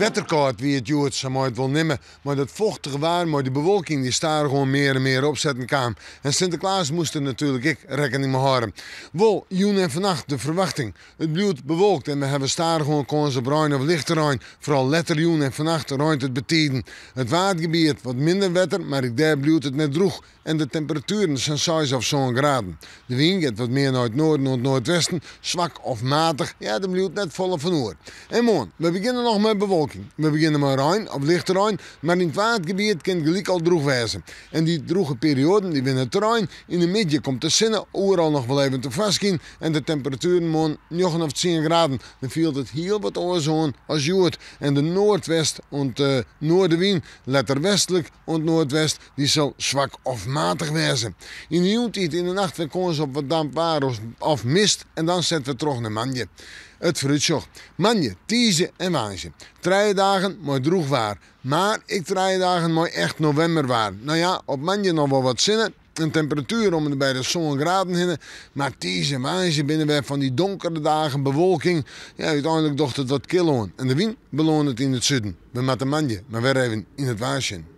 Wetterkâld wie it hjoed, sa mei it wol nimme, mei dat fochtige waar, mei dy bewolking dy't stadichoan mear en mear opsetten kaam. En Sinteklaas moast der natuerlik ek rekkening mei hâlde. Wol, jûn en fannacht de ferwachting. It bliuwt bewolkt en we hawwe stadichoan kâns op rein of lichte rein. Foaral letter jûn en fannacht reint it betiden. It Waadgebiet wat minder wetter, mar ek dêr bliuwt it net drûch. En de temperatueren sa'n seis of sân graden. De wyn giet wat mear nei it noarden oant noardwesten, swak of matich, ja der bliuwt net folle fan oer. En moarn, we begjinne noch mei bewolking. We begjinne mei rein of lichte rein, mar yn it Waadgebiet kin it gelyk al drûch wêze. En dy drûge perioaden dy winne terrein. Yn de middei komt de sinne oeral noch wol even tefoarskyn en de temperatueren moarn njoggen of tsien graden. Dan fielt it hiel wat oars oan as hjoed. En de noardwest oant noardewyn, letter westlik oant noardwest, Dy sil swak of matich wêze. Yn de jûntiid yn de nacht wer kâns op wat damp waar of mist en dan set wer troch nei moandei. It foarútsjoch, moandei, tiisdei en woansdei. Trije dagen mei drûch waar, mar ek trije dagen mei echt novimberwaar. No ja, op moandei noch wol wat sinne, in temperatuer om en by de sân graden hinne, mar tiisdei en woansdei binne wer fan dy donkere dagen, bewolking. Ja, úteinlik docht it wat kil oan en de wyn belânet yn it suden. We moatte moandei mar wer even yn it waar sjen.